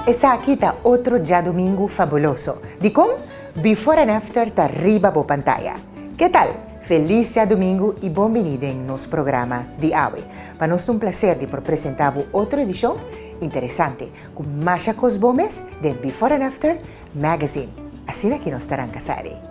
Esaki ta otro djadumingu fabuloso. Dikon? Before and After ta riba bo pantaya. Ke tal? Felis djadumingu i bon bini den nos programa di awe. Pa nos ta un plaser di por presenta bo otro edishon interesante ku masha kos bo mes den Before and After Magazine. Asina ki nos ta ranka sali.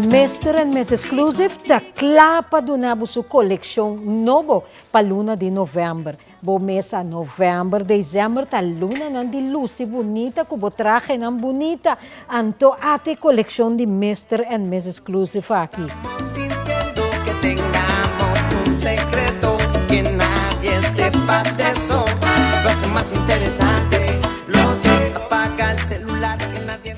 Mister and Miss Exclusive ta kla pa duna bo su kolekshon nobo pa luna di novèmber. Bo mesa november, december ta lunanan di luci bunita cu bo trahenan bunita, anto ata e coleccion di Mister and Miss Exclusive aki.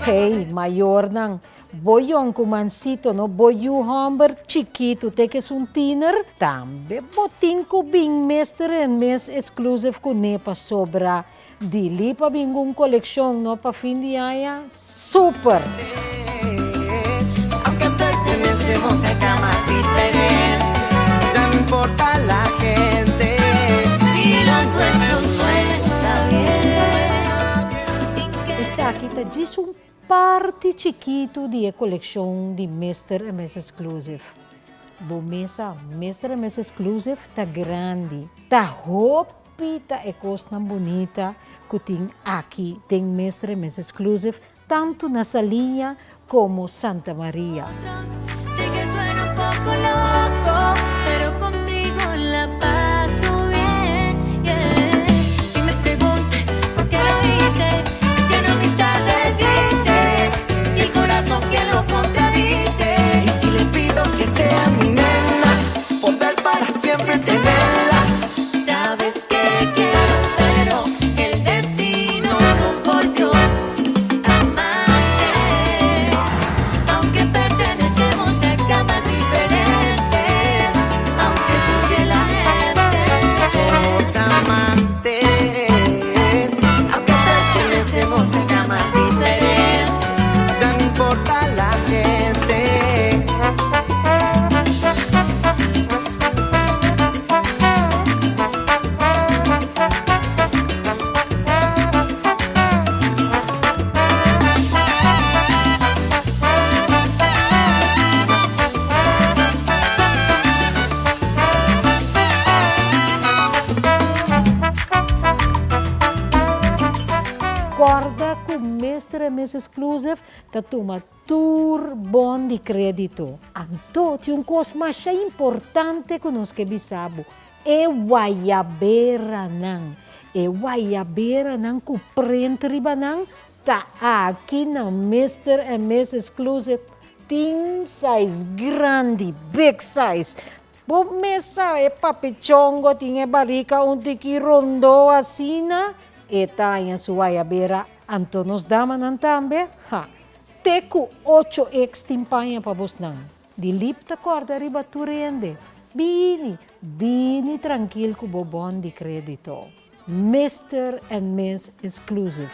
Hey, mayornan, Bo yonkumansito no bo yu hòmber chikitu te ke sun tiner, tambe bo tin ku bin Mister en Miss Exclusive kuné pasobra di li pa bin un kolekshon no pa fin di aña super! Esaki ta djis un Parti chikitu di e kolekshon di Mister en Miss Exclusive. Bo mesa Mister en Miss Exclusive ta grandi. Ta hopi ta e kosnan bunita ku tin aki den Mister en Miss Exclusive, tantu na Saliña komo Santa Maria. Corda cu Mister en Miss Exclusive ta tuma tur bon di credito. Anto tin un cos masha importante cu nos ke bisa bo, E wayaberanan, e wayaberanan ku prent riba nan ta aki na Mister and Miss Exclusive tin size grandi, big size. Bo mes sa e papichongo tin e barika un tiki rondó asina, e ta haña su wayabera. Anto nos damanan tambe, ha, te ku ocho X tin paña pa bosnan. Di lip ta kòrda riba tur hende. Bini, bini trankil ku bo bon di krédito. Mister and Miss Exclusive.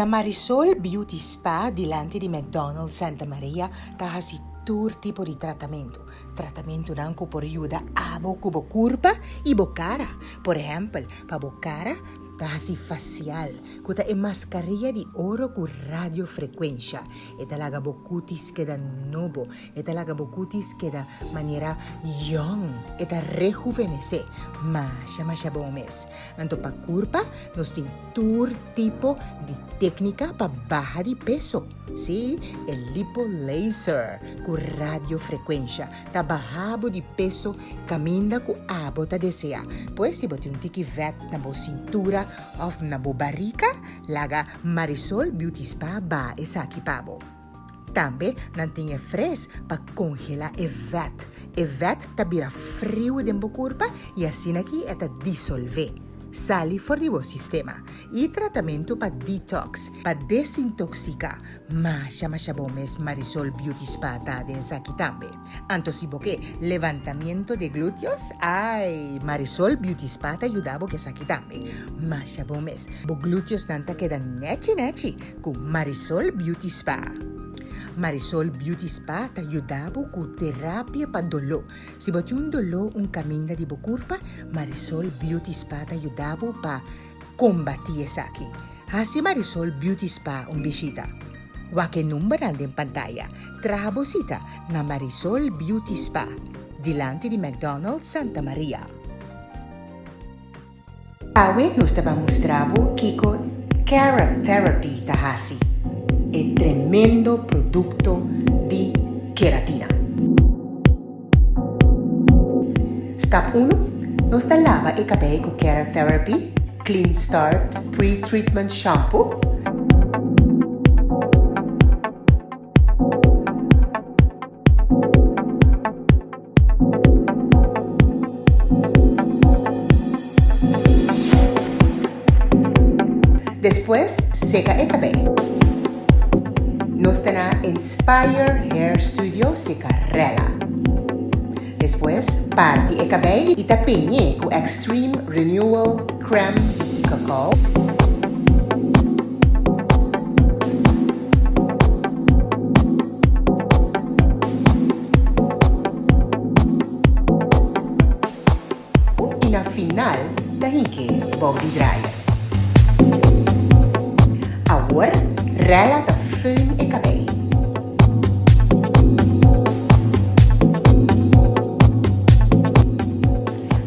Na Marisol Beauty Spa dilanti di McDonald's Santa Maria ta hasi tur tipo di tratamentu. Tratamentunan ku por yuda abo ku bo kurpa i bo kara. Por ehèmpel, pa bo kara ta hasi fasial, ku ta e maskaria di oro ku radiofrekuensha. E ta laga bo kutis keda nobo, e ta laga bo kutis keda manera yòn, e ta rehuvenesé. Masha masha bon mes. Anto pa kurpa nos tin tur tipo di téknika pa baha di peso. Sí, e lipo laser ku radiofrekuensha ta baha bo di peso kaminda ku abo ta deseá. Pues si bo tin un tiki vèt na bo sintura òf na bo barika, laga Marisol Beauty Spa baha esaki pa bo. Tambe nan tin e fres pa kongelá e vèt. E vèt ta bira friu den bo kurpa i asina ki e ta disolvé, sali for di bo sistema. I tratamentu pa detox, pa desintoksiká. Masha masha bon mes Marisol Beauty Spa ta den esaki tambe. Anto si bo ke levantamiento de glúteos, ai, Marisol Beauty Spa ta yuda bo ku esaki tambe. Masha bon mes. Bo glúteosnan ta keda nèchi nèchi ku Marisol Beauty Spa. Marisol Beauty Spa ta yuda bo ku terapia pa doló. Si bo tin un doló un kaminda di bo kurpa, Marisol Beauty Spa ta yuda bo pa Kombatí esaki. Hasi Marisol Beauty Spa un bishita. Wak e numbernan den pantaya. Traha bo sita na Marisol Beauty Spa, dilanti di McDonald's Santa Maria. Awe nos ta ban mustra bo kiko Kera Therapy ta hasi, e tremendo produkto di keratina. Stap unu, Nos ta laba e kabei ku Keratherapy Clean Start Pre-Treatment Shampoo. Despues seka e kabei. Nos ta na Inspire Hair Studio seka rela. Despues parti e kabei i ta peñ'é ku Extreme Renewal Crème Cacao. I na final ta hink'é bou di dryer. Awor Rella ta föhn e kabei.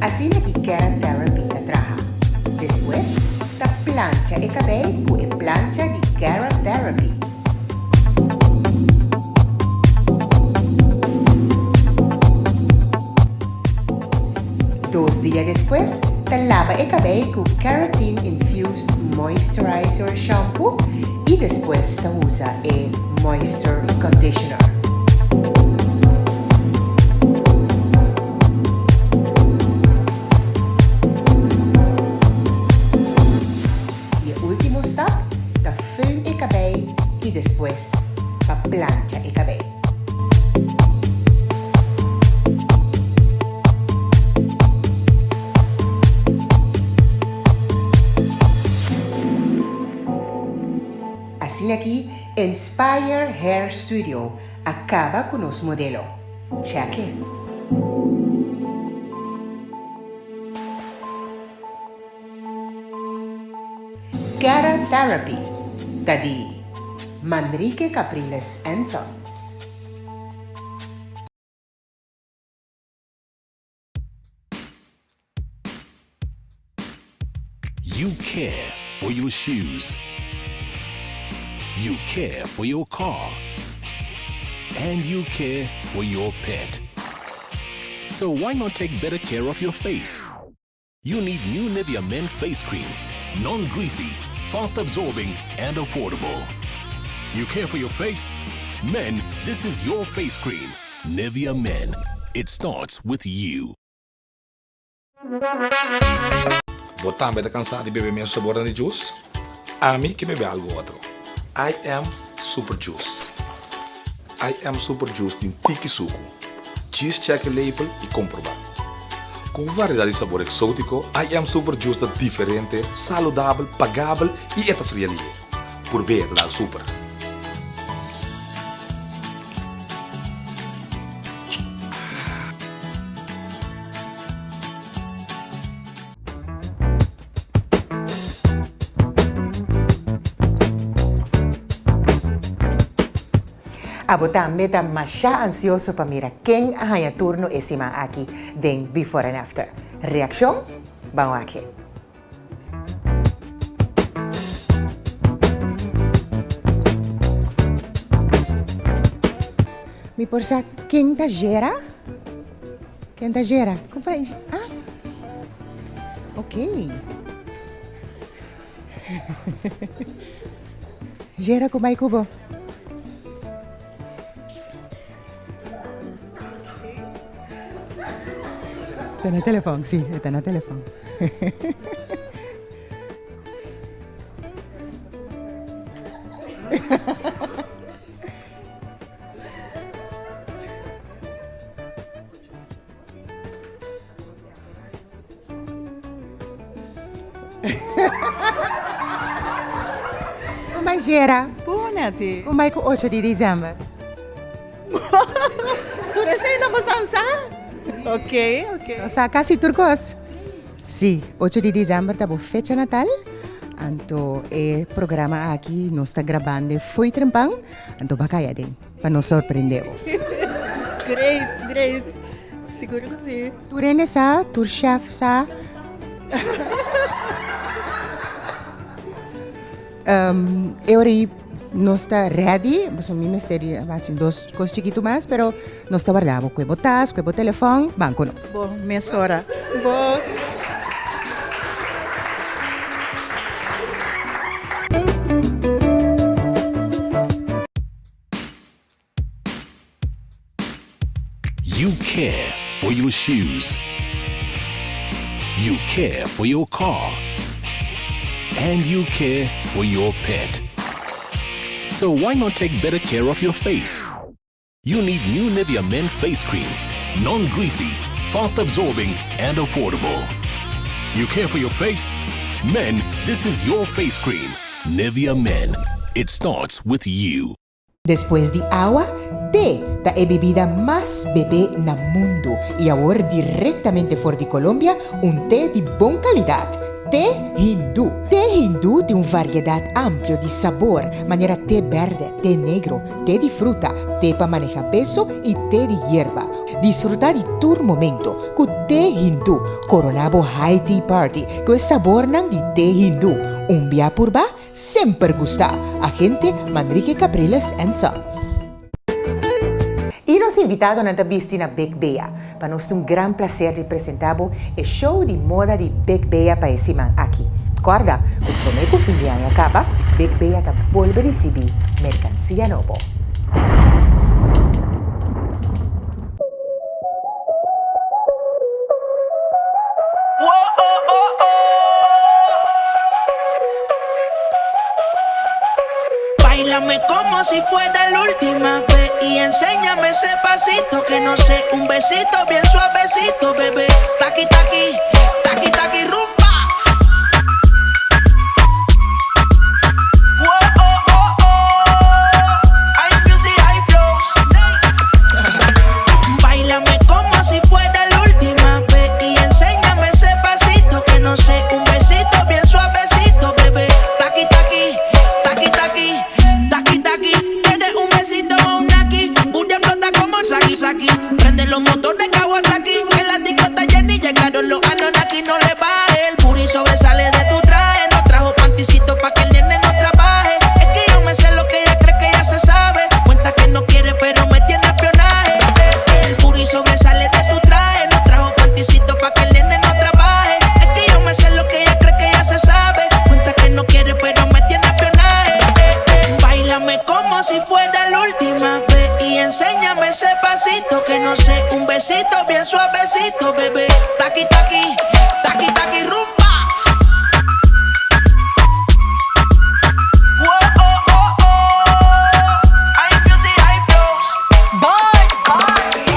Asina ki Keratherapy ta traha. Despues ta plancha e kabei ku e plancha di Keratherapy. Dos dia despues ta laba e kabei ku Keratin Infused Moisturizer Shampoo i despues ta usa e Moisture Conditioner. I e ultimo stap ta föhn e kabei i despues pa plancha e kabei. Asina ki Inspire Hair Studio a kaba ku nos modelo. Check it! Kera Therapy ta di Manrique Capriles and Sons. You care for your shoes. You care for your car. And you care for your pet. So why not take better care of your face? You need new Nivea Men Face Cream. Non-greasy, fast absorbing and affordable. You care for your face? Men, this is your face cream. Nivea Men. It starts with you. Bo tambe ta cansá di bebe mesun sabornan di juice? Ami ke bebe algo otro. I am Super Juice. I am Super Juice tin tiki suku. Djis check e label i komprobá. Ku un variedat di sabor eksótiko, I am Super Juice ta diferente, saludabel, pagabel i e ta fria lihe. Purb'é, ta dal super. Abo tambe ta masha ansioso pa mira ken a haña turno e siman aki den Before and After. Reakshon? Ban wak e. Mi por sa ken ta Jera? Ken ta Jera? Kumpa ah? Ok. Jera ku bai ku bo. Ta na telefon, si, e ta na telefon. Un bai Jera. Bon Nati. Un bai ku ocho di december. Tur esei no bo san sa? Ok, ok. No sa kasi tur kos. Si, ocho di december ta bo fecha natal. Anto e programa aki nos ta grabando fo'i trempan. Anto ba kai aden pa nos sorprende bo. Great, great. Sigur ku si. Tur hende sa, tur chef sa. E ora ei nos ta ready, pasobra mi mester di hasi un dos kos chikitu mas, pero nos ta warda bo ku e bo tas, ku e bo telefòn, ban ku nos. Bo, mesora. Bo. You care for your shoes. You care for your car. And you care for your pet. So why not take better care of your face? You need new Nivea Men Face Cream. Non-greasy, fast absorbing and affordable. You care for your face? Men, this is your face cream. Nivea Men. It starts with you. Despues di awa, te ta e bibida mas bebé na mundu i awor direktamente for di Colombia un te di bon kalidat, te hindú. Te hindú tin un variedat amplio di sabor, manera te bèrdè, te negro, te di fruta, te pa maneha peso i te di yerba. Disfrutá di tur momento ku te hindú. Koroná bo high tea party ku e sabornan di te hindú. Un bia purba Semper gusta, agente Manrique Capriles and Sons. I nos invitadonan ta bisti na Big Bea. Pa nos ta un gran placer di presenta bo e show di moda di Big Bea pa e siman aki. Corda cu prome cu fin di aña caba, Big Bea ta bolbe ricibi mercancia nobo. Bailame como si fuera la última vez y enséñame ese pasito que no sé, un besito bien suavecito, bebé. Taqui taqui, taqui taqui rumba. Bailame como si fuera la última vez y enséñame ese pasito que no sé, un besito bien suavecito, bebé. Taqui taqui, taqui taqui, taqui taqui. Quieres un besito o un aquí? Booty explota como Saki Saki. Prende los motores Kawasaki. En la discota Jenny llegaron los Anunnaki. No le baje, el booty sobresale de tu traje. No trajo panticito pa' que el nene no trabaje. Es que yo me sé lo que ella cree que ya se sabe. Cuenta que no quiere, pero me tiene espionaje. El booty sobresale de tu traje. No trajo panticito pa' que el nene no trabaje. Es que yo me sé lo que ella cree que ya se sabe. Cuenta que no quiere, pero me tiene espionaje. Bailame como si fuera la última vez y enséñame ese pasito que no sé, un besito bien suavecito, bebé. Taqui taqui, taqui taqui rumba.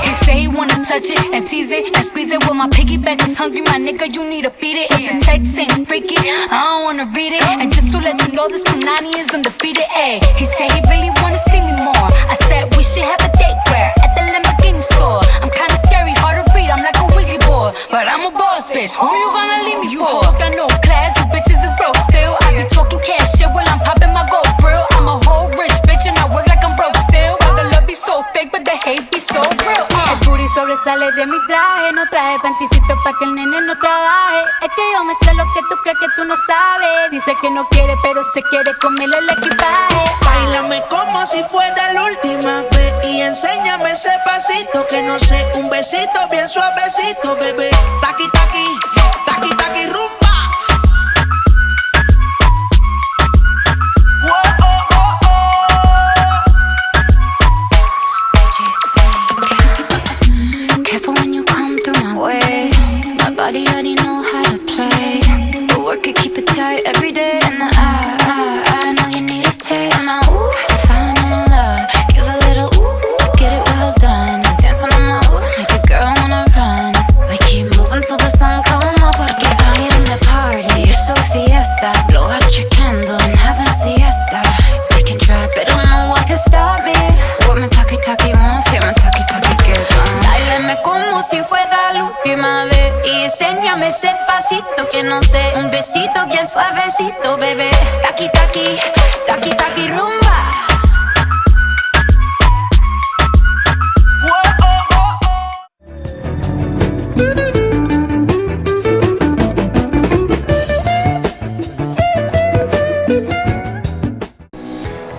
He say he wanna touch it and tease it and squeeze it. Well, my piggyback is hungry, my nigga. You need to feed it. If the text ain't freaky, I don't wanna read it. And just Just to let you know this Punani is undefeated. Ay, he said he really wanna see me more. I said we should have a date where at the Lamborghini store. I'm kinda scary, hard to read. I'm like a Ouija board, but I'm a boss bitch. Who you gonna leave me for? You got no class, you bitches is broke still. I be talking cash shit while I'm popping my gold grill. I'm a whole rich bitch and I work like I'm broke still. Why the love be so fake, but the hate be so real? El booty sobresale de mi traje. No traje panticito pa' que el nene no trabaje. Es que yo me sé lo que tú crees que tú no sabes. Dice que no quiere, pero se quiere comerle el equipaje. Báilame como si fuera la última vez y enséñame ese pasito que no sé, un besito bien suavecito, bebé. Taqui taqui, taqui taqui rumba. Whoa, oh, oh, oh. Careful when you come through my way. My body already know how to play. But work it, keep it tight every day. And I, I, I know you need a taste. Now, ooh, I'm falling in love. Give a little ooh, ooh, get it well done. Dancing on my ooh, make a girl wanna run. We keep moving till the sun come up. Porque I am the party. It's a fiesta. Blow out your candles and have a siesta. They can try, but don't know what can stop me. What my talkie talkie wants, get my talkie talkie gets on. Báilame como si fuera la última vez y enséñame ese pasito que no sé, un besito bien suavecito, bebé. Taki taki, taki taki rumba.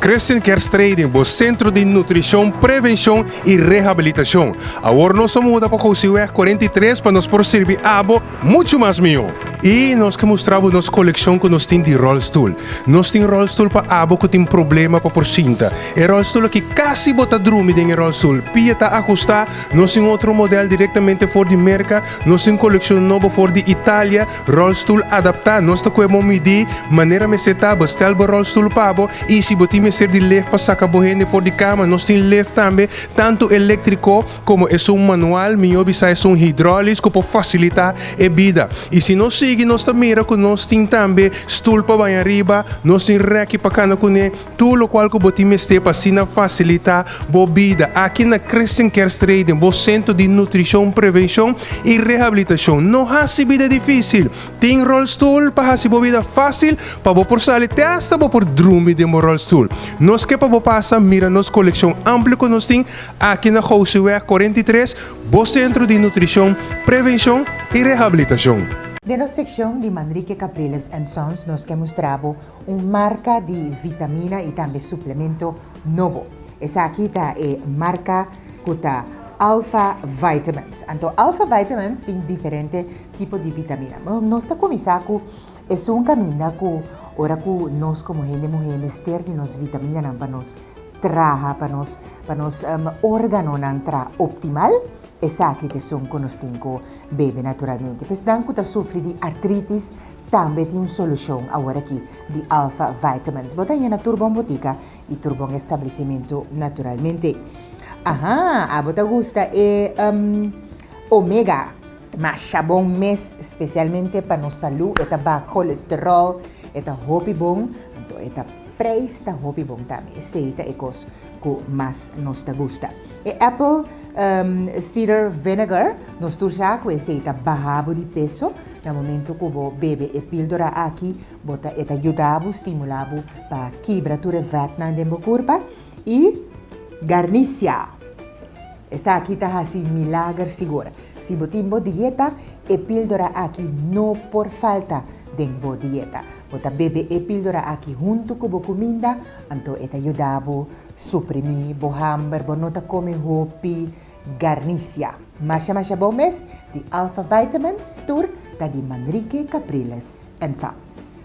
Christian Cares Trading, bo sentro di nutrishon, prevenshon i rehabilitashon. Awor nos a muda pa Gosiweg 43 pa nos por sirbi abo muchu mas mihó. I nos ke mustra bo nos kolekshon ku nos tin di ròlstul. Nos tin ròlstul pa abo ku tin problema pa por sinta. E ròlstul aki kasi bo ta drumi den e ròlstul. Pia ta ahustá. Nos tin otro modèl direktamente for di Merka. Nos tin kolekshon nobo for di Italia. Rolstoel adaptá, Nos ta koe bo midí manera mester ta, bestel bo rolstoel pa bo i si bo tin mester di lef pa saka bo hende for di kama, nos tin lef tambe, tantu eléktriko komo esun manual, mihó bisa esun hidrólis ku por fasilitá e bida. I si nos sigui nos ta mira ku nos tin tambe stul pa baña riba, nos tin rèki pa kana kuné, Tur lokual ku bo tin mester pa asina fasilitá bo bida aki na Christian Care Strading, bo sentro di nutrishon, prevenshon i rehabilitashon. No hasi bida difísil. Tin rolstoel pa hasi bo bida fásil pa bo por sali te asta bo por drumi den bo rolstoel. Nos ke pa bo pasa mira nos kolekshon amplio ku nos tin aki na Goudseweg 43, bo sentro di nutrishon, prevenshon i rehabilitashon. Den nos sekshon di Manrique Capriles and Sons nos ke mustra bo Un marka di vitamina i tambe suplemento nobo. Esaki ta e marka ku ta Alpha Vitamins. Anto Alpha Vitamins tin diferente tipo di vitamina. Nos ta kuminsá ku esun kaminda ku ora ku nos komo hende muhé mester di nos vitaminanan pa nos traha, pa nos pa nos órganonan traha optimal, esaki ta esun ku nos tin ku bebe naturalmente. Pa esnan ku ta sufri di artritis, Tambe tin un solushon aworakí di Alpha Vitamins. Bo ta haña na tur bon botika i tur bon establesimentu naturalmente. Aha, abo ta gusta e omega. Masha bon mes, spesialmente pa nos salú. E ta baha kolesterol, e ta hopi bon, anto e ta preis ta hopi bon tambe. Esei ta e kos ku mas nos ta gusta. E apple cider vinegar, nos tur sa ku esei ta baha bo di peso. Na momento ku bo bebe e píldora aki, bo ta e ta yuda bo, stimulá bo pa kibra tur e vètnan den bo kurpa. I garnisia! Esaki ta hasi milager sigur. Si bo tin bo dieta, e píldora aki no por falta den bo dieta. Bo ta bebe e píldora aki huntu ku bo kuminda, anto e ta yuda bo suprimí bo hamber, bo no ta kome hopi. Garnisia. Masha masha bon mes di Alpha Vitamins tur ta di Manrique Capriles and Sons.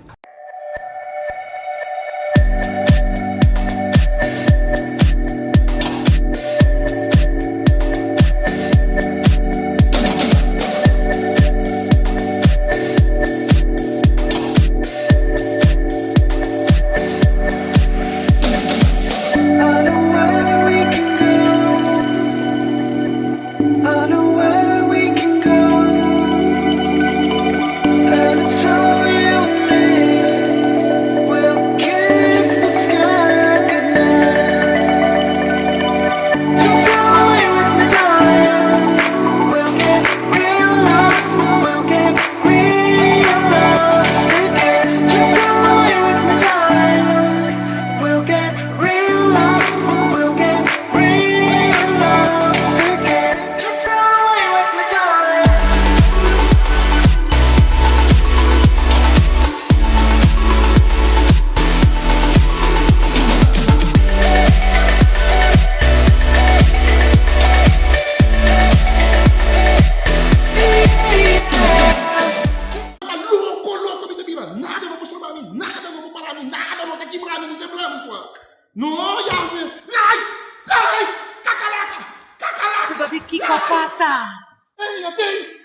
No, ya mi. Ai! Ai! Kakalaka! Kakalaka! Papi, kiko a pasa? Ei, a tin!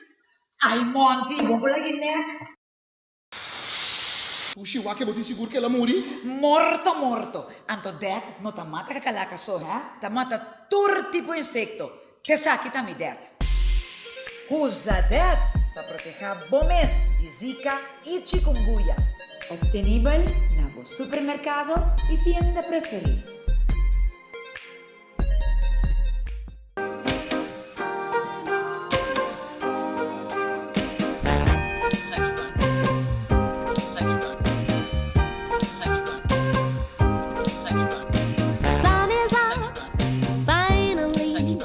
Ai, Monty, bo por lagi nek. Pushi, wak bo tin sigur ku el a muri? Morto, morto. Anto det no ta mata kakalaka so, hè? Ta mata tur tipo insekto. Esaki ta mi det. Usa det pa protehá bo mes di Zika i chikungunya. Obtenibel na bo supermerkado i tienda preferí. Sun is up, finally.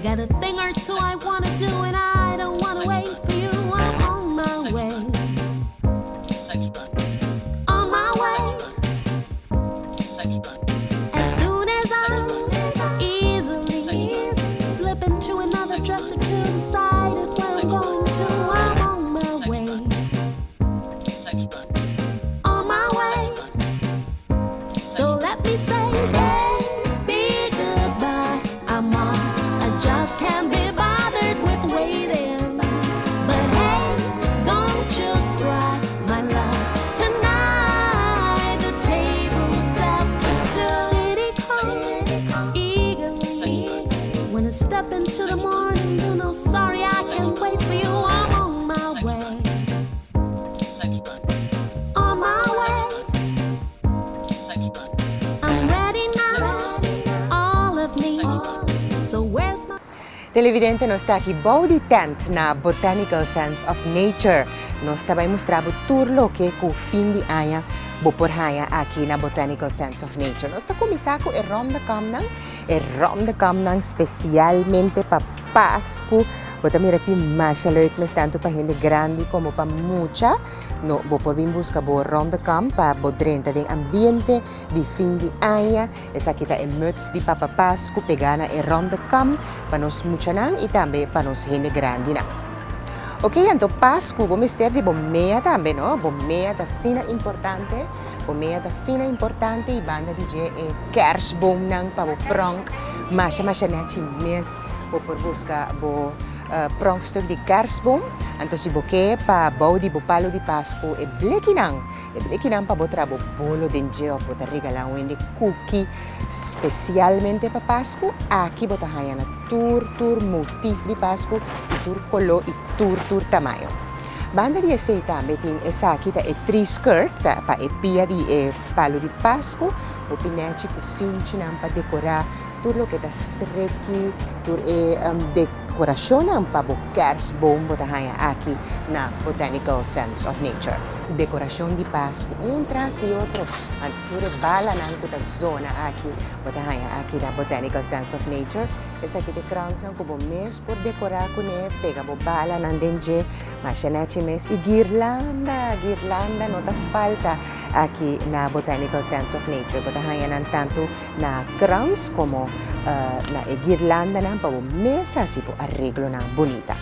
Got a thing or two I wanna do, and I don't wanna wait for you. I'm on my way. On my way. As soon as I easily slip into another dress or two, decided where I'm going to, I'm on my way. On my way. So let me say, baby, goodbye. I'm off. I just can't be bothered with waiting. But hey, don't you cry, my love. Tonight the table's set for two. City calls eagerly. When I step into the morning, you know, sorry I can't wait for you. I'm on my way. On my way. I'm ready now, all of me. So where's my Televidente nos ta aki bou di tent na Botanical Sense of Nature. Nos ta bai mustra bo tur loke ku fin di aña bo por haña aki na Botanical Sense of Nature. Nos ta kuminsá ku e rondekamnan, e rondekamnan spesialmente pa Pasku. Bo ta mira ki masha leuk mes tantu pa hende grandi komo pa mucha. No, bo por bin buska bo rondekam pa bo drenta den ambiente di fin di aña. Esaki ta e muts di Papa Pasku pegá na e rondekam pa nos muchanan i tambe pa nos hende grandinan. Oke, anto Pasku bo mester di bo mea tambe, no? Bo mea ta asina importante, bo mea ta asina importante i banda di dje e kersboomnan pa bo pronk masha masha nechi mes. Bo por buska bo pronkstuk di kersboom. Anto si bo ke pa bou di bo palu di Pasku e blekinan, e blekinan pa bo traha bo bolo den dje of bo ta regala un hende kuki spesialmente pa Pasku, aki bo ta haña na tur tur motif di Pasku i tur kolo i tur tur tamaño. Banda di esei tambe tin esaki ta e tree skirt, ta pa e pia di e palu di Pasku, hopi nechi ku sinchinan pa dekorá Tur loke ta streki, tur e dekorashonnan pa bo kersboom bo ta haña aki na Botanical Sense of Nature. Dekorashon di Pasku un tras di otro, anto tur e balanan ku ta zona aki bo ta haña aki na Botanical Sense of Nature. Esaki ta e kransnan ku bo mes por dekorá kuné, pega bo balanan den dje, masha nechi mes. I girlanda, girlanda no ta falta aki na Botanical Sense of Nature. Bo ta haña nan tantu Na krans komo na e girlandanan pa bo mes hasi bo areglonan bunita.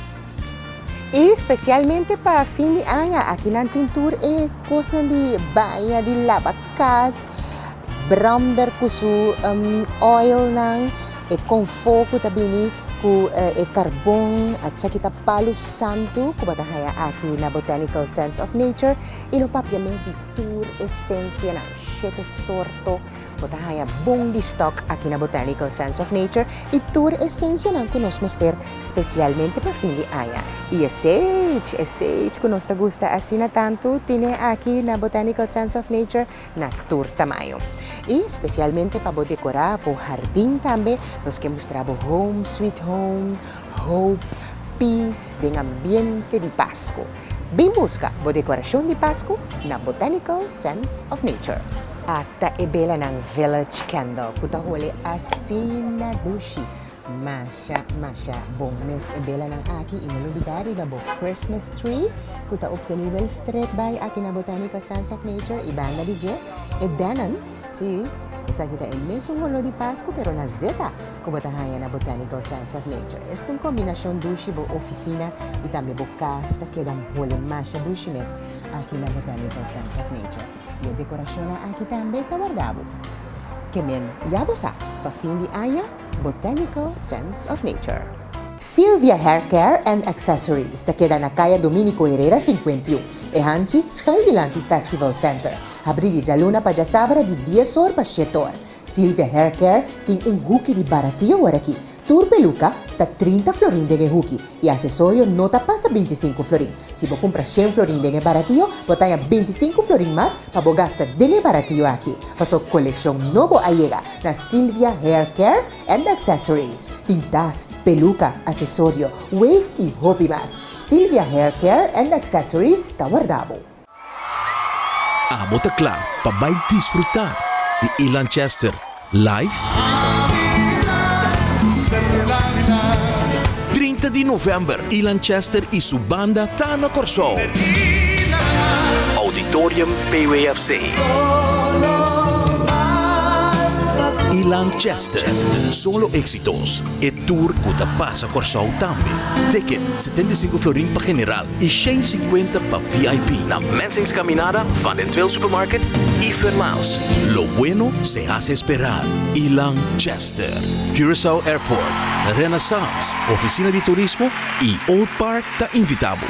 I spesialmente pa fin di aña aki nan tin tur e kosnan di baña, di laba kas, brander ku su oilnan, e konfó ku ta bini ku e karbon, esaki ta palu santu ku bo ta haña aki na Botanical Sense of Nature i lo papia mes di tur esensianan, shete sorto. Bo ta haña bon di stock aki na Botanical Sense of Nature i tur esensianan ku nos mester spesialmente pa fin di aña. I e sage, e sage ku nos ta gusta asina tantu tine aki na Botanical Sense of Nature na tur tamaño. I spesialmente pa bo dekorá bo hardin tambe nos ke mustra bo home sweet home, hope, peace den ambiente di Pasku. Bin buska bo dekorashon di Pasku na Botanical Sense of Nature. Ata e belanan Village Candle ku ta hole asina dushi. Masha masha bon mes e belanan aki i no lubida riba bo Christmas tree ku ta optenibel stret bai aki na Botanical Sense of Nature i banda di dje e dennen, si, esaki ta e mesun holo di Pasku pero na zeta. Ku bo ta haña na Botanical Sense of Nature. Esta un kombinashon dushi bo ofisina i tambe bo kas ta keda hole masha dushi mes aki na Botanical Sense of Nature. I e dekorashonnan aki tambe ta warda bo. Ke men ya bo sa, pa fin di aña, Botanical Sense of Nature. Sylvia Hair Care and Accessories ta keda na Kaya Dominico Herrera 51, e hanchi schuin dilanti Festival Center. Habri di djaluna pa djasabra di dies or pa shete or. Sylvia Hair Care tin un huki di baratio aworakí. Tur peluka ta 30 florin den e huki i asesorio no ta pasa 25 florin. Si bo kumpra shen florin den e baratio, bo ta haña 25 florin mas pa bo gasta den e baratio aki. Paso kolekshon nobo a yega na Sylvia Hair Care and Accessories. Tin tas, peluka, asesorio, wave i hopi mas. Sylvia Hair Care and Accessories ta warda bo. Abo ta kla pa bai disfrutá di Ilan Chester live? 30 di novèmber Ilan Chester i su banda ta na Kòrsou. Auditorium PWFC. Ilan Chester, solo éxitos, e tour ku ta pasa Kòrsou tambe. Ticket, 75 florin pa general i 150 pa VIP na Mensing's Caminada, Van den Tweel Supermarket i Fun Miles. Lo bueno se hace esperar. Ilan Chester, Curaçao Airport, Renaissance, Oficina di Turismo i Old Park ta invita bo.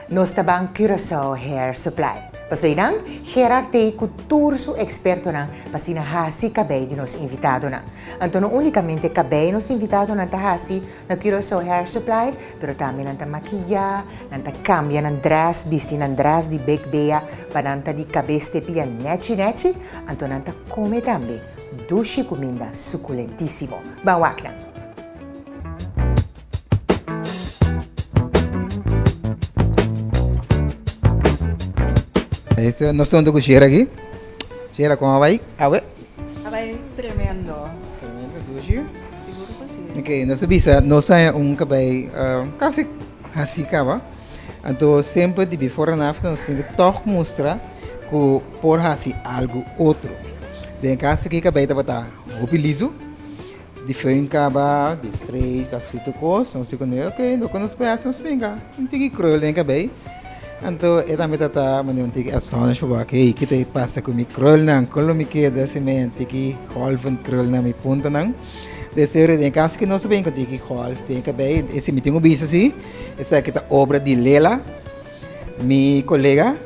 Nos ta ban Curaçao Hair Supply. Pasobra einan Gerard t'ei ku tur su ekspertonan pa asina hasi kabei di nos invitadonan. Anto no únikamente kabei nos invitadonan ta hasi na Curaçao Hair Supply, pero tambe nan ta makiyá, nan ta kambia nan drès, bisti nan drès di Big Bea pa nan ta di kabes te pia nèchi nèchi, anto nan ta kome tambe dushi kuminda sukulentísimo. Ban wak nan! Ese nos ta hunto ku Shera aki. Shera, kon a bai awe? A bai tremendo. Tremendo, dushi? Sigur ku si. Ok, nos ta bisa nos haña un kabei kasi hasi kaba. Anto semper di before and after nos tin ku tòg mustra ku por hasi algu otro. Den e kaso aki kabei tabata hopi lizu. Di föhn kaba, di straight, a sito kos, nos di kuné, ok, loke nos por hasi nos bringa un tiki krul den kabei. Anto e tambe ta ta manera un tiki astonished pa wak, hey, kita e pasa ku mi krulnan, kon lo mi keda si mi un tiki golven krul na mi puntanan. De serio, den kaso ku nos a bin ku tiki golf den kabei, ese mi tin ku bisa si, esaki ta obra di Lela. Mi kolega,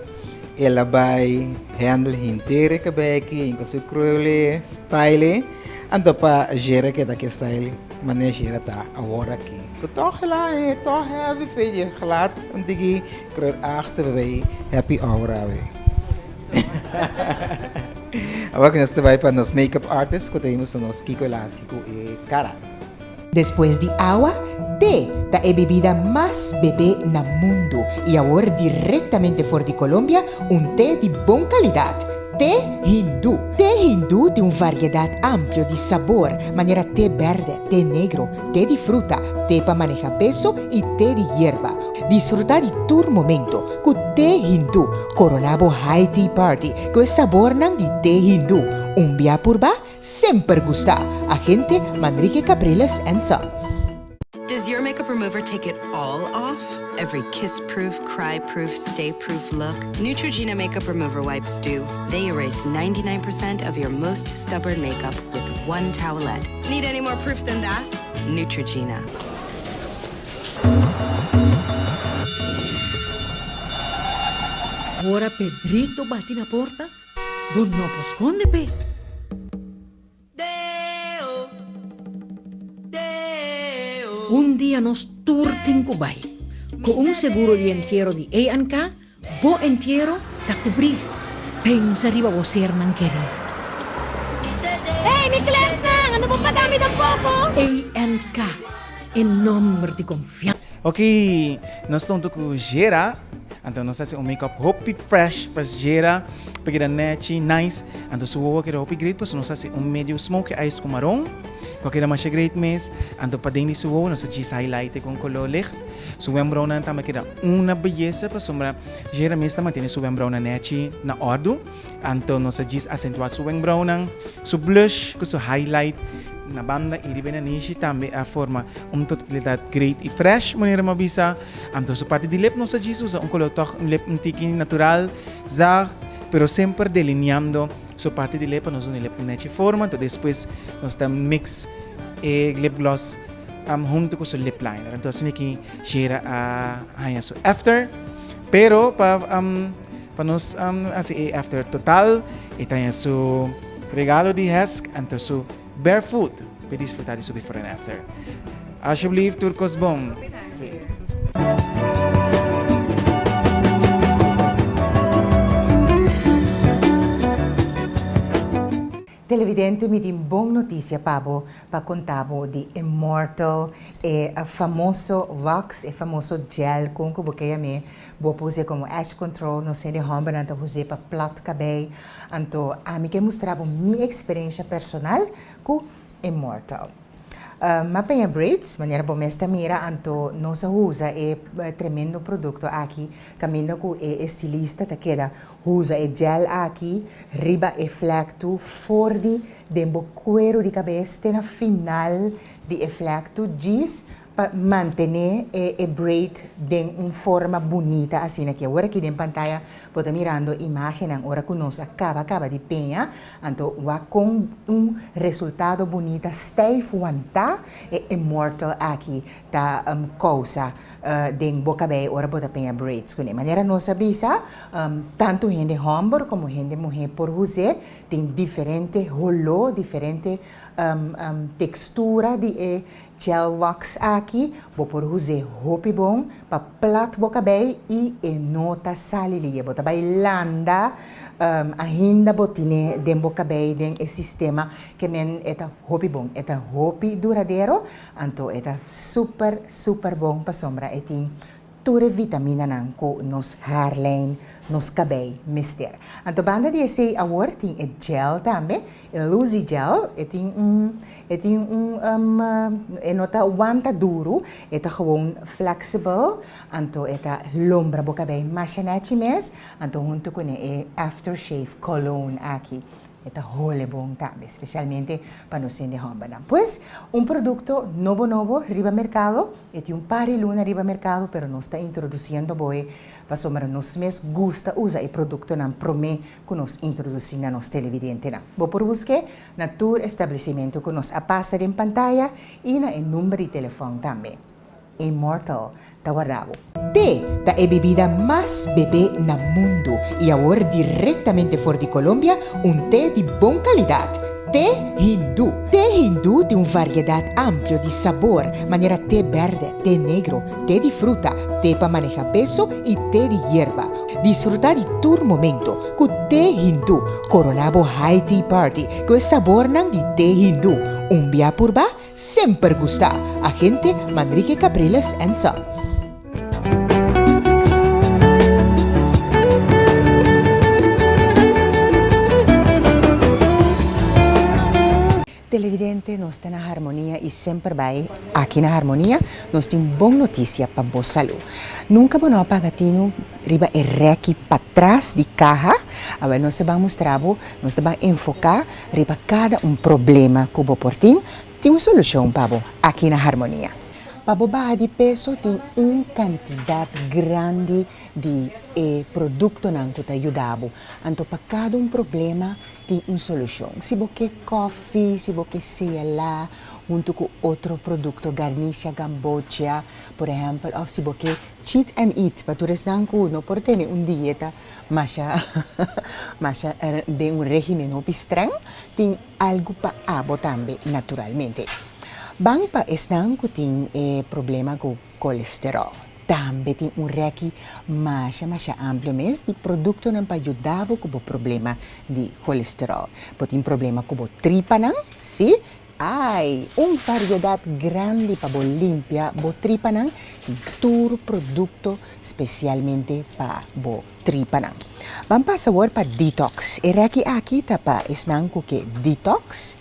el a bai handle henter e kabei aki, hinka su krule, style, anto pa Jera keda ku e style manera Jera ta awor aki. Ku tòg el a haña e tòg heavy fe di e glad un tiki krul achter bai happy hour awe. Awor ku nos ta bai pa nos makeup artist ku ta mustra nos kiko el a hasi ku e kara. Despues di awa, te ta e bebida mas bebé na mundu i awor direktamente for di Colombia un te di bon kalidat, te hindú. Te hindú tin un variedat amplio di sabor, manera te bèrdè, te negro, te di fruta, te pa maneha peso i te di yerba. Disfrutá di tur momento ku te hindú. Koroná bo high tea party ku e sabornan di te hindú. Un bia purba, Semper gusta, agente Manrique Capriles and Sons. Does your makeup remover take it all off? Every kiss-proof, cry-proof, stay-proof look? Neutrogena makeup remover wipes do. They erase 99% of your most stubborn makeup with one towelette. Need any more proof than that? Neutrogena. Ora Pedrito bati na porta, Bo no por skonde p'e. Un dia nos tur tin ku bai. Ku un seguro di entiero di ANK, bo entiero ta kubrí. Pensa riba bo sernan kerí. Hey, mi klèsnan, ando bo paga mi tampoko? ANK, e nòmber di konfiansa. Ok, nos ta hunto ku Gera. Anto nos hasi un makeup hopi fresh pa Gera pa keda nechi, nice. Anto su wowo a keda hopi great pasobra nos hasi un medio smoky eyes ku maron ku a keda masha great mes. Anto paden di su wowo nos a djis highlight e ku un kolor licht. Su wembrounan tambe a keda una beyesa pasobra Gera mes ta mantene su wembrounan nechi na ordu. Anto nos a djis asentua su wembrounan, su blush ku su highlight. Na banda i riba e nanishi tambe a forma un totalidat great i fresh, manera mi a bisa. Anto su parti di lip nos a djis usa un kolor tòg un lip un tiki natural, zacht, pero semper delineando su parti di lip pa nos duna e lip un nechi forma. Anto despues nos ta mix e lip gloss hunto ku su lip liner. Anto asina ki Shera a haña su after. Pero pa pa nos hasi e after total e ta haña su regalo di Hesk anto su barefoot pa e disfruta di su before and after. Alsjeblieft tur kos bon. Televidente mi tin bon noticia pa bo pa conta bo di Immortal e famoso wax e famoso gel con cu bo ke yam'e bo por us'e como edge control nos hende hombernan ta us'e pa plat cabey anto ami ke mustra bo mi experiencia personal cu Immortal. M'a peña braids, manera bo mes ta mira, anto nos a usa e tremendo producto aki caminda cu e estilista ta keda usa e gel aki riba e vlektu for di den bo cuero di cabes te na final di e vlektu djis pa mantene e braid den un forma bunita asina aki. Awor aki den pantaya bo ta mirando imagennan ora cu nos a caba caba di peña, anto wak con un resultado bunita stijf wanta e immortal aki ta causa den bo cabey ora bo ta peña braids cune. Manera nos a bisa, tanto hende homber como hende muhe por huse, tin diferente holo, diferente textura di e Gel wax aki bo por us'é hopi bon pa plat bo kabei i e no ta sali liye. Bo ta bai landa ainda bo tine den bo kabei den e sistema ke men e ta hopi bon. E ta hopi duradero anto e ta super super bon pasobra e tin Tur e vitaminanan ku nos haarlijn, nos kabei mester. Anto banda di esei awor tin e gel tambe, e Luzy gel, e tin un, e tin un, e no ta wanta duru, e ta gewoon flexible, anto e ta lombra bo kabei masha nechi mes, anto hunto kuné e aftershave cologne aki. E ta hole bon tambe, specialmente pa nos hende hombernan. Pues, un producto nobo nobo riba mercado, e tin un par di luna riba mercado, pero nos ta introduciendo bo e pasobra nos mes gusta usa e productonan prome cu nos introduci na nos televidentenan. Bo por busque na tur establecimento cu nos a pasa den pantaya y na e number di telefon tambe. Immortal ta warda bo. Te ta e bebida mas bebé na mundu i awor direktamente for di Colombia un te di bon kalidat, te hindú. Te hindú tin un variedat amplio di sabor, manera te bèrdè, te negro, te di fruta, te pa maneha peso i te di yerba. Disfrutá di tur momento ku te hindú. Koroná bo high tea party ku e sabornan di te hindú. Un bia purba Semper gusta, agente Manrique Capriles and Sons. Televidente, nos ta na Harmonia y semper bay aki na Harmonia nos tin bon noticia pa bo salud. Nunca bo no a paga tinu riba e reki patras di caha? Awel nos ta ban mustra bo, nos ta ban enfoca Riba kada un problema ku bo por tin, tin un solushon pa bo aki na Harmonia. Pa bo baha di peso tin un kantidat grandi di e produktonan ku ta yuda bo. Anto pa kada un problema tin un solushon. Si bo ke kòfi, si bo ke sela huntu ku otro produkto, garnisha, gambocha, por ehèmpel, òf si bo ke cheat and eat, pa tur esnan ku no por tene un dieta Masha masha den un regimen hopi streng tin algu pa abo tambe naturalmente. Ban pa esnan ku tin e problema ku kolesterol. Tambe tin un reki masha masha amplio mes di produktonan pa yuda bo ku bo problema di kolesterol. Bo tin problema ku bo tripanan, si? Ai, un variedat grandi pa bo limpia bo tripanan tin tur produkto spesialmente pa bo tripanan. Ban pasa awor pa detox. E reki aki ta pa esnan ku ke detox.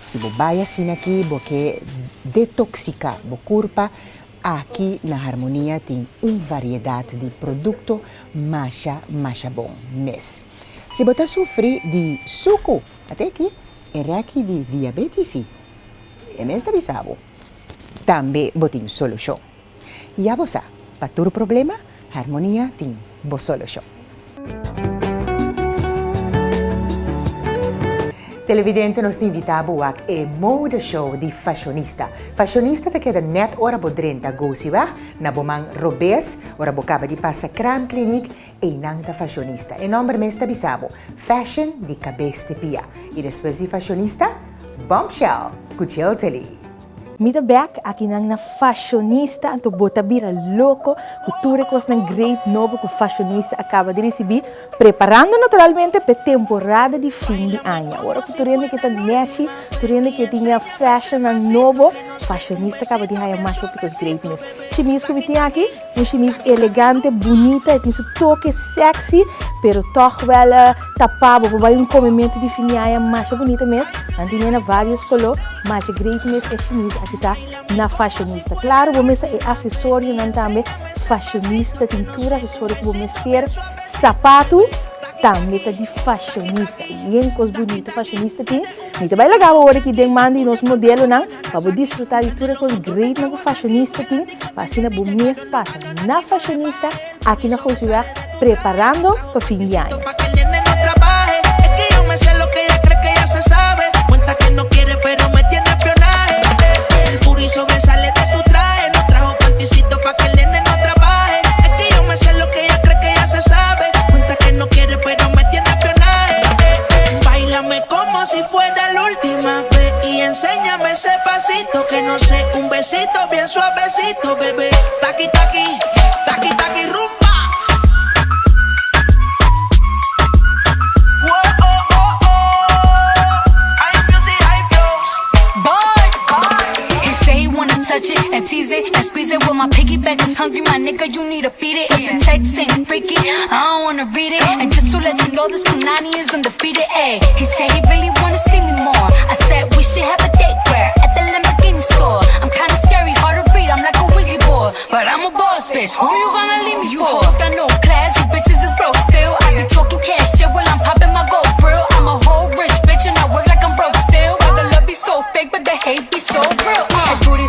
Si bo bai asina aki bo ke detoksika bo kurpa, aki na Harmonia tin un variedat di produkto masha masha bon mes. Si bo ta sufri di suku, ate aki. E rèki di diabétis i. E mes ta bisa bo, Tambe bo tin solushon. Ya bo sa, pa tur problema, Harmonia tin bo solushon. Televidente nos ta invita bo wak e mode show di Fashionista. Fashionista ta keda net ora bo drenta Gosieweg na bo man robes ora bo kaba di pasa Kraamkliniek einan ta Fashionista. E nomber mes ta bisa bo, fashion di kabes te pia. Y despues di Fashionista, Bombshell cu Chiltely. Mi ta bek akinan na Fashionista anto bo ta bira loko ku tur e kosnan great nobo ku Fashionista a kaba di risibí, preparando naturalmente p'e temporada di fin di aña. Ora ku tur hende ke ta nechi, tur hende ke tin e fashionnan nobo, Fashionista kaba di haña mas hopi kos great mes. Shimis ku mi tin aki, un shimis elegante, bunita, e tin su toke sexy, pero tòg wèl tapá. Bo por bai un komementu di fin di aña masha bunita mes. Nan tin e na vários koló. Masha great mes e shimis aki ta na Fashionista. Claro bo mester e accesorionan tambe Fashionista tin tur accesorio cu bo mester. Sapatu tambe ta di Fashionista. Yen cos bunito Fashionista tin. Mi ta bay laga bo awor aki den man di nos modelonan pa bo disfruta di tur e cos greatnan cu Fashionista tin pa asina bo mes pasa na Fashionista aki na Gosieweg preparando pa fin di aña.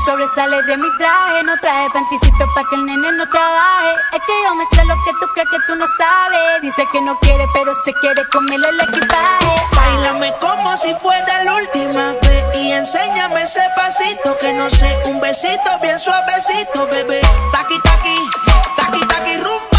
Sobresale de mi traje, no traje panticito pa' que el nene no trabaje. Es que yo me sé lo que tú crees que tú no sabes. Dice que no quiere, pero se quiere comerle el equipaje. Báilame como si fuera la última vez y enséñame ese pasito que no sé, un besito bien suavecito, bebé. Taqui taqui, taqui taqui rumba.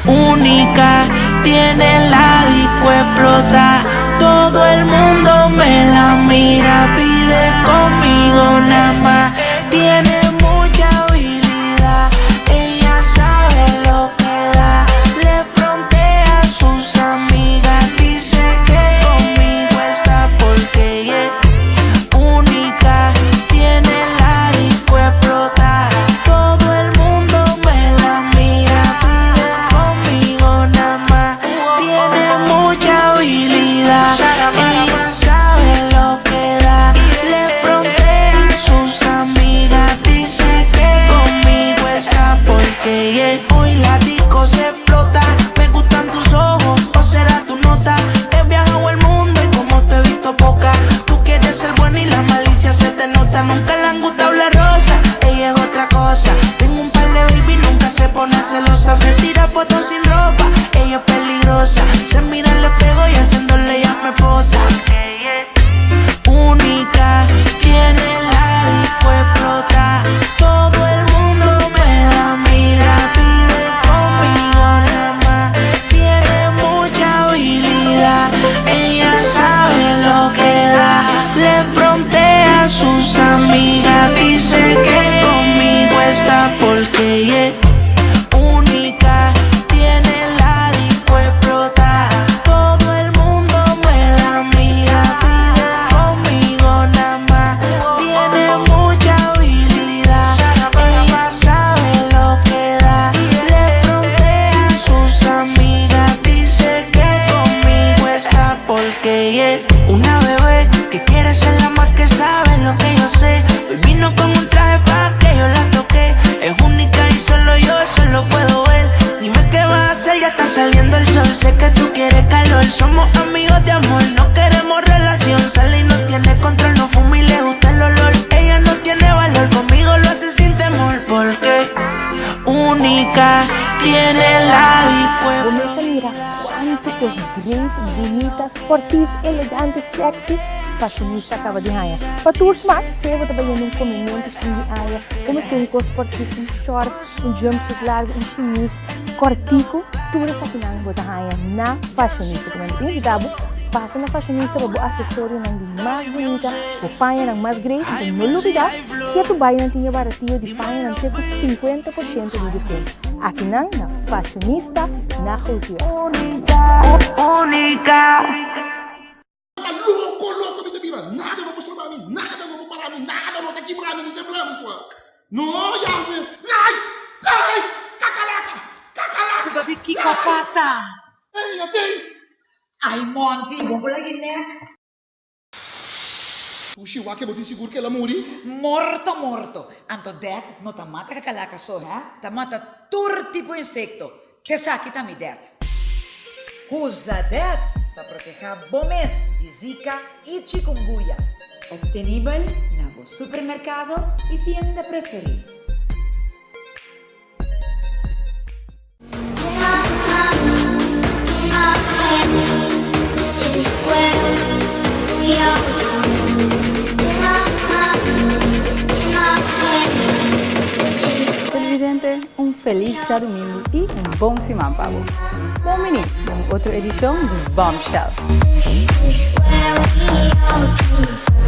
Única, tiene la disco explota. Todo el mundo me la mira, pide conmigo nada más. Tiene mucha habilidad, ella sabe lo que da. Le frontea a sus amigas, dice que conmigo está porque ella es única. Tiene la disco explota. Todo el mundo me la mira, pide conmigo nada más. Tiene mucha habilidad, ella sabe lo que da. Le frontea a sus amigas, dice que conmigo está porque ella es. Hoy la disco se explota. Me gustan tus ojos, o será tu nota. He viajado el mundo y como te he visto poca. Tú quieres ser buena y la malicia se te nota. Nunca le han gustado la rosa, ella es otra cosa. Tengo un par de baby, nunca se pone celosa. Se tira fotos sin ropa, ella es peligrosa. Se mira al espejo y haciéndole ya me posa. Única, tiene la disco explota. Todo el mundo me la mira, pide conmigo nada más. Tiene mucha habilidad, ella sabe lo que da. Le frontea a sus amigas, dice que conmigo está porque ella es única. Tiene la disco explota. Todo el mundo me la mira, pide conmigo nada más. Tiene mucha habilidad, ella sabe lo que da. Le frontea a sus amigas, dice que conmigo está porque ella es una bebé que quiere ser la más que sabe lo que yo sé. Hoy vino con un traje pa' que yo la toque. Es única y solo yo eso lo puedo ver. saliendo el sol. Sé que tú quieres calor. Somos amigos de amor, no queremos relación. Sale y no tiene control, no fuma y le gusta el olor. Ella no tiene valor, conmigo lo hace sin temor. Porque única tiene la Bo mester mira cuanto cos great, bunita, sportief, elegante, sexy fashionista a caba di haña. Pa tur smaak, sea bo ta bayendo un comimento fin di aña, o mester un cos sportief, un short, un jumpsuit largo, un shimis cortico, tur esakinan bo ta haña na Fashionista. Cu nan ta invita bo pasa na Fashionista pa bo accesorionan di mas bunita, bo pañanan mas great. Anto no lubida ke tu bay nan tin e baratio di pañanan te cu 50% di descuento. Akinan na Fashionista na Gosiweg. Ta loko loko mi ta bira nada no por stroba mi nada no por para mi nada no ta kibra mi ni tembla mi sua no Yahwe ai ai kakalaka kakalaka. Papi kiko a pasa? Ey atey. Ay Monty bo por lagi nek. Pushi wak bo tin sigur ke el a muri? Morto morto. Anto det no ta mata kakalaka so he, ta mata tur tipo insekto. Esaki ta mi det. Usa det pa protehá bo mes di Zika i chikungunya. Obtenibel na bo supermerkado i tienda preferí. Televidente, un felis djadumingu i un bon siman pa bo. Bon bini den un otro edishon di Bombshell.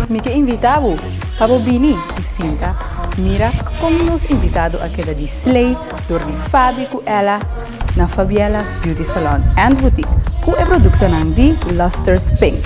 Mi ke invitá bo pa bo bini i sinta mira kon nos invitado a keda di slay dor di Fabi ku Ella na Fabiela's Beauty Salon and Boutique ku e produktonan di Luster's Pink.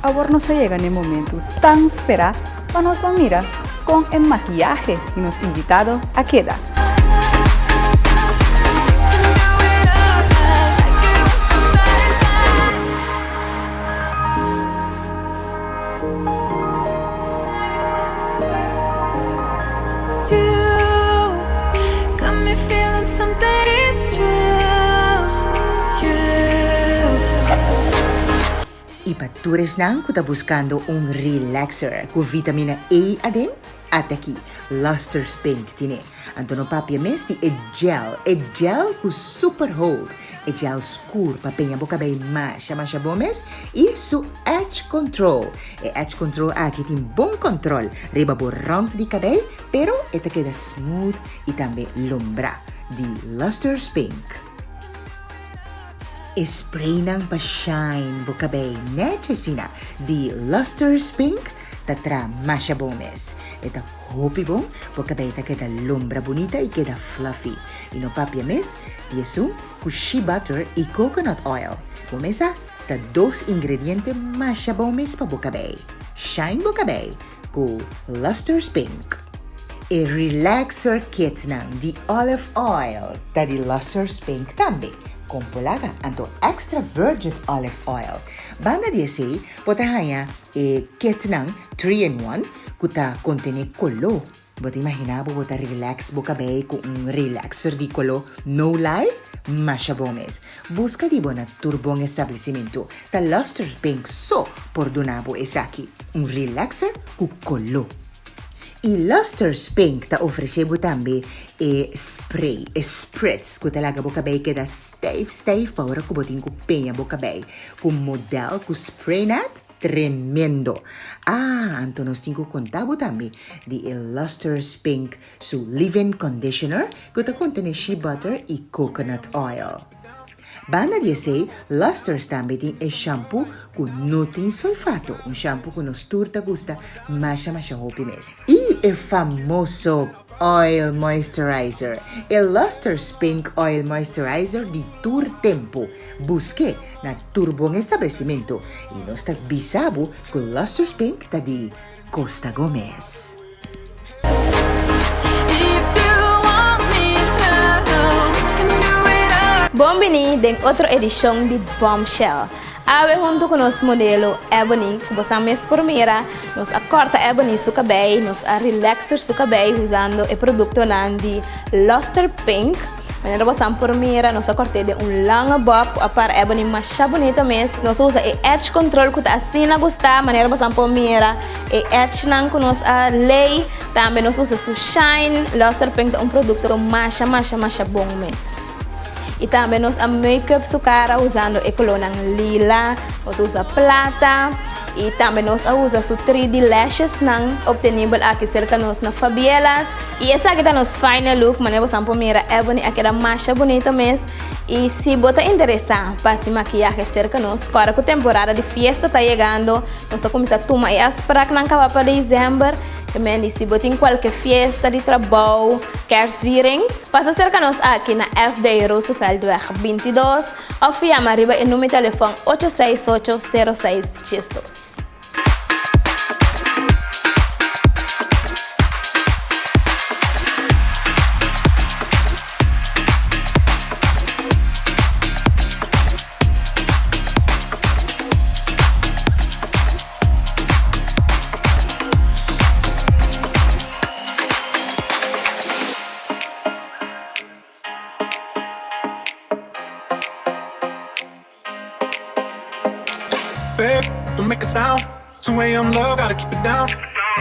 Awor nos a yega n'e momentu tan sperá pa nos ban mira kon e makiyahe di nos invitado a keda. I pa tur esnan ku ta buskando un relaxer ku vitamina E aden, ata aki, Luster's Pink tine. Anto no papia mes di e gel, e gel ku super hold. E gel skur pa peña bo kabei masha masha bon mes i su edge control. E edge control aki tin bon control riba bo rand di kabei pero e ta keda smooth i tambe lombrá di Luster's Pink. E spraynan pa shine bo kabei nèchi asina di Luster's Pink ta tra masha bon mes. E ta hopi bon, bo kabei ta keda lombra bunita i keda fluffy. I no papia mes di esun ku shea butter i coconut oil. Bo mes sa ta dos ingrediente masha bon mes pa bo kabei. Shine bo kabei ku Luster's Pink. E relaxer kitnan di olive oil ta di Luster's Pink tambe. Kon por laga anto extra virgin olive oil. Banda di esei bo ta haña E kitnan three in one ku ta kontené koló. Bo ta imaginá bo bo ta relax bo kabei ku un relaxer di koló? No lie, masha bon mes. Buska di bo na tur bon establesimentu. Ta Luster Pink so por duna bo esaki, un relaxer ku koló. I Luster Pink ta ofresé bo tambe e spray, e spritz ku ta laga bo kabei keda stijf stijf pa ora ku bo tin ku peña bo kabei. Ku model ku spray net, tremendo! Ah, anto nos tin ku konta bo tambe di e Luster's Pink su leave-in conditioner ku ta kontene shea butter i coconut oil. Banda di esei, Luster's tambe tin e shampoo ku no tin sulfato, un shampoo ku nos tur ta gusta masha masha hopi mes. I e famoso Oil Moisturizer, e Luster's Pink Oil Moisturizer di tur tempu. Busk'é na tur bon establesimentu i nos ta bisa bo ku Luster's Pink ta di Costa Gomez. Bon bini den otro edishon di Bombshell. Awe huntu ku nos modelo Ebony, ku bosan mes por mira, nos a kòrta Ebony su kabei, nos a relaxer su kabei usando e produktonan di Luster Pink. Manera bosan por mira, nos a kòrt'é den un lange bob ku a para Ebony masha bunita mes. Nos a usa e edge control ku ta asina gustá, manera bosan por mira e edgenan ku nos a lei. Tambe nos usa su shine. Luster Pink ta un produkto masha masha masha bon mes. Y tambe nos a make up su cara usando e colornan lila, nos a usa plata y tambe nos a usa su 3D lashes nan obtenibel aki cerca nos na Fabielas. Y esaki ta nos final look, manera bosan por mira Ebony a keda masha bunito mes. Y si bo ta interesa pa haci makiyahe cerca nos, ora cu temporada di fiesta ta yegando, nos ta cuminsa tuma e afspraaknan caba pa december. Mendi, si bo tin kualke fiesta di trabou, kerstviering, pasa serka nos aki na FD Rooseveltweg 22 òf yama riba e number telefòn ocho seis ocho sero seis djesdos. Babe, don't make a sound. 2 a.m. love, gotta keep it down.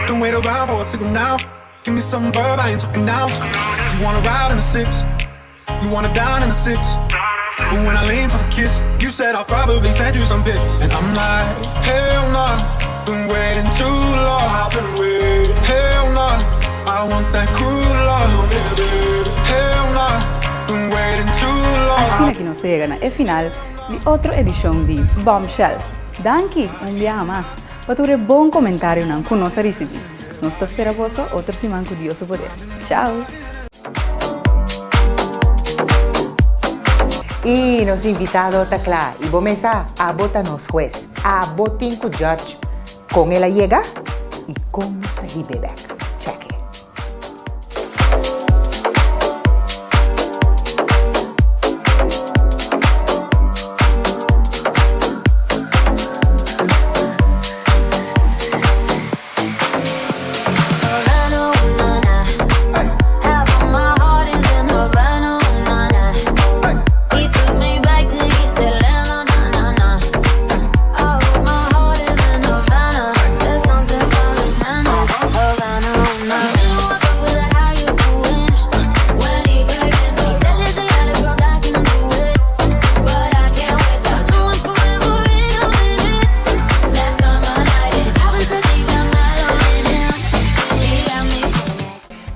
Don't wait around for a signal now. Give me some verb, I ain't talking now. You wanna ride in the six, you wanna dine in the six. But when I lean for the kiss, you said I'll probably send you some pics. And I'm like, hell nah, been waiting too long. Hell nah, I want that cruel love. Hell nah, been waiting too long. Asina ki nos a yega na e final di otro edishon di Bombshell. Danki un biaha mas pa tur e bon komentarionan ku nos a risibí. Nos ta spera boso otro siman ku Dios su poder. Chao! Y nos invitado ta cla y bo mes sa, abo ta nos hues. Abo tin cu judge con el a yega y con nos ta hib'e bek. Check it.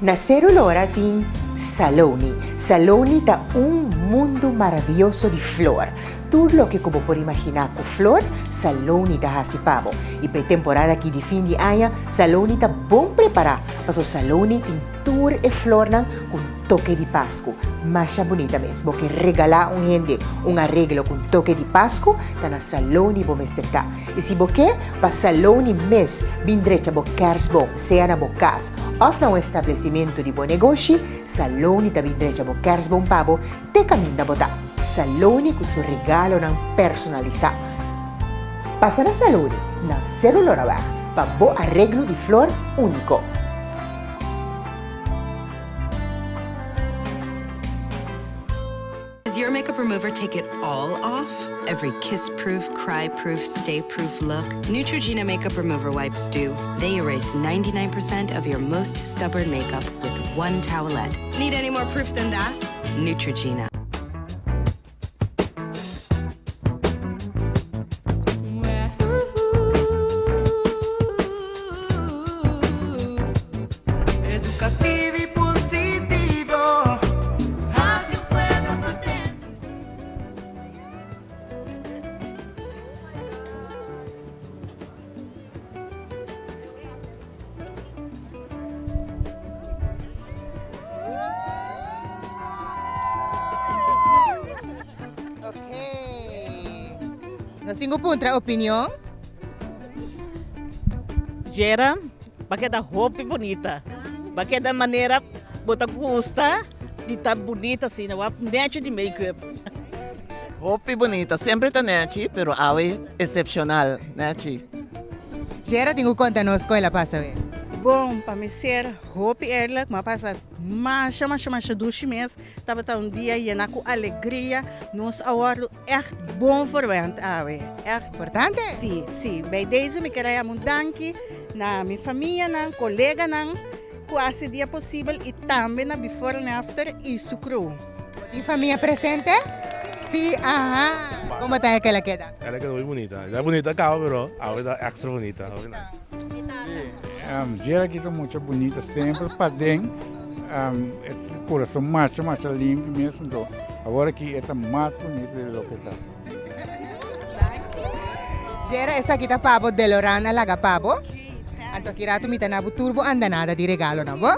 Na Seru Lora tin Saloni. Saloni ta un mundu maravioso di flor. Tur loke ku bo por imaginá ku flor, Saloni ta hasi pa bo. I pa e temporada aki di fin di aña, Saloni ta bon prepará, paso Saloni tin tur e flornan ku un toke di Pasku. Masha bunita mes. Bo ke regalá un hende un areglo ku un toke di Pasku, ta na Saloni bo mester ta. I si bo ke, pa Saloni mes bin drecha bo kersboom, sea na bo kas òf na un establesimentu di bo negoshi, Saloni ta bin drecha bo kersboom pa bo te kaminda bo ta. Saloni ku su regalonan personalisá. Pasa na Saloni na Seru Loraweg pa bo areglo di flor úniko. Does your makeup remover take it all off? Every kiss-proof, cry-proof, stay-proof look? Neutrogena makeup remover wipes do. They erase 99% of your most stubborn makeup with one towelette. Need any more proof than that? Neutrogena. Educativo y positivo. Haci un pueblo contento. Nos tin ku puntra opinion. Jera, ba keda hopi bunita. Ba keda manera bo ta gusta di ta bunita asina, wak nechi di make-up. Hopi bunita, semper ta nechi, pero awe excepcional nechi. Jera tin ku konta nos kon el a pasa we. Bon, pa mi ser hopi eerlijk, mi a pasa masha masha masha dushi mes. Tabata un dia yena ku alegria. Nos a wòrdu Echt bon verwend awe. Echt. Importante. Si, si. Bij deze mi ker a yama un danki na mi famianan, coleganan cu a haci dia posibel y tambe na Before and After y su crew. Bo tin famia presente? Si, aha. Como ta e la keda? E la keda muy bunita. Ya bunita caba pero awe ta extra bunita. Hopi nice. Si, Jera aki ta mucha bunita semper paden. E kurason masha masha limpi mes anto awor aki e ta mas bunita di loke ta. Jera esaki ta pa bo Deloran a laga pa bo anto aki rato mi ta na bo tur bo andanada di regalonan bo.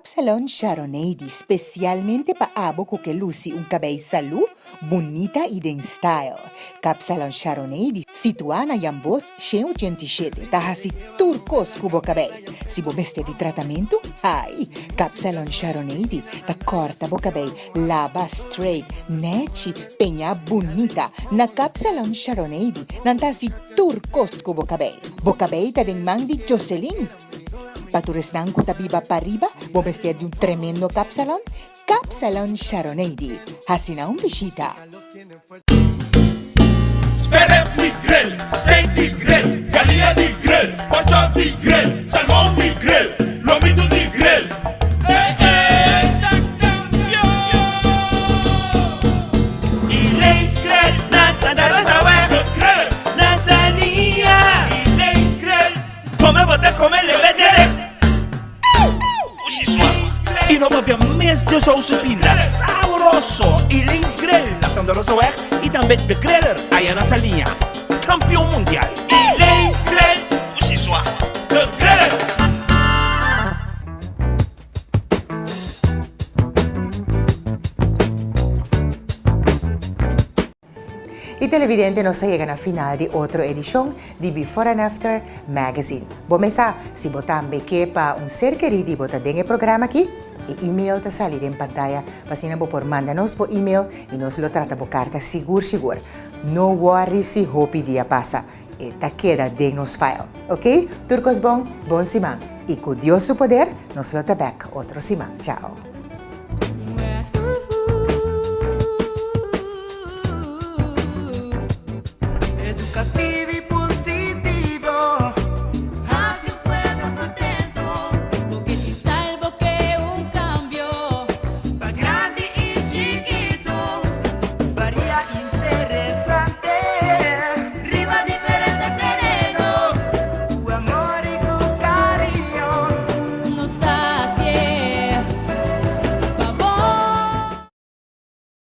Salon Sharonady spesialmente pa abo ku ke lusi un kabei salu Bunita y den style. Kapsalon Sharonady, situá na Jan Bos 187, ta hasi tur kos ku bo kabei. Si bo mester di tratamentu, ai! Kapsalon Sharonady ta kòrta bo kabei, laba, straight, nèchi, peñá bunita. Na Kapsalon Sharonady nan ta hasi tur kos ku bo kabei. Bo kabei ta den man di Joselin. Pa tur esnan ku ta biba pariba, bo mester di un tremendo kapsalon? Kapsalon Sharonady, hasi na un bishita. Sperreps di grill, steak di grill, galia di grill, porkchop di grill, salmon di grill, lomito di grill. Ey ey ta campeon! Elaine's Grill na Santa Rosa Weg. Grill na Sania. Elaine's Grill, come bo ta come lebe dere. Y no papia mes dje sousu pinda sabroso Elaine's Grill na Santa Rosaweg y tambe The Griller aya na Saliña. Campeon mundial Elaine's Grill Ushisua The Griller. Y televidente nos a yega na final di otro edicion di Before and After Magazine. Bo mesa si bo tambe ke pa un ser keri di bo ta den e programa aki, e email ta sali den pantaya pa asina bo por manda nos bo email y nos lo trata bo carta sigur sigur. No worry si hopi dia pasa, e ta keda den nos file. Ok? Tur cos bon, bon siman y cu Dios su poder nos lo ta bek otro siman. Chao.